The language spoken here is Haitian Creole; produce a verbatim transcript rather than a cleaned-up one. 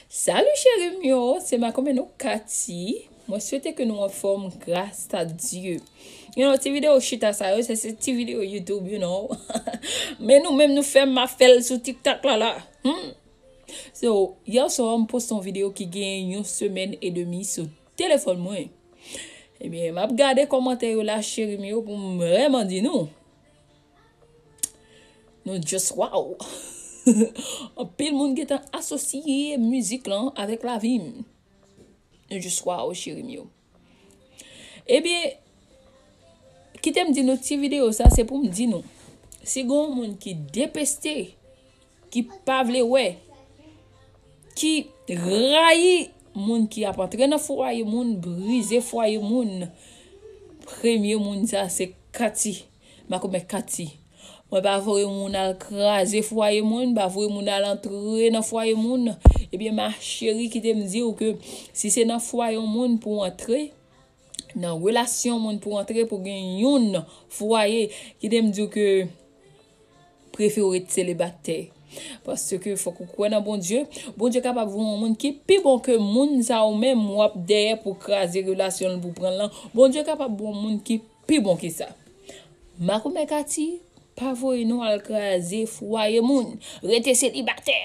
Salut cheri m yo, se makomen nou Cathy. Mwen swete ke nou anfòm gras a Dye. You know, ti videyo chita sa yo, se, se ti videyo YouTube, you know. Men nou menm nou fè m ap fè l sou TikTok la la. Hmm. So, yè swa m poste yon videyo ki gen yon semèn e demi sou telefòn mwen. Ebyen, m ap gade kòmantè yo la, cheri m yo, pou m vrèman di nou. Nou just wow. Anpil moun gentan asosye mizik lan avèk lavi m. Nou just wow, cheri m yo. Ebyen, kite m di nou ti videyo sa, se pou m di nou. Si gen yon moun ki depeste, ki pa vle wè, ki rayi moun ki ap antre nan fwaye moun, brize fwaye moun, premye moun sa se Cathy. Makomen Cathy. Mwen pa voye moun al kraze fwaye moun, pa voye moun al antre nan fwaye moun. Ebyen, ma cheri, kite m di w ke si se nan fwaye yon moun pou w antre, nan relasyon moun pou w antre, pou gen youn fwaye, kite m di w ke prefere w ret selibatè. Paske fòk ou kwè nan Bondye. Bondye kapab voye yon moun ki pi bon ke moun sa ou menm w ap dèyè pou kraze relasyon l pou pran l lan. Bondye kapab voye yon moun ki pi bon ke sa. Makomen Cathy, pa voye nou al kraze fwaye moun. Rete selibatè.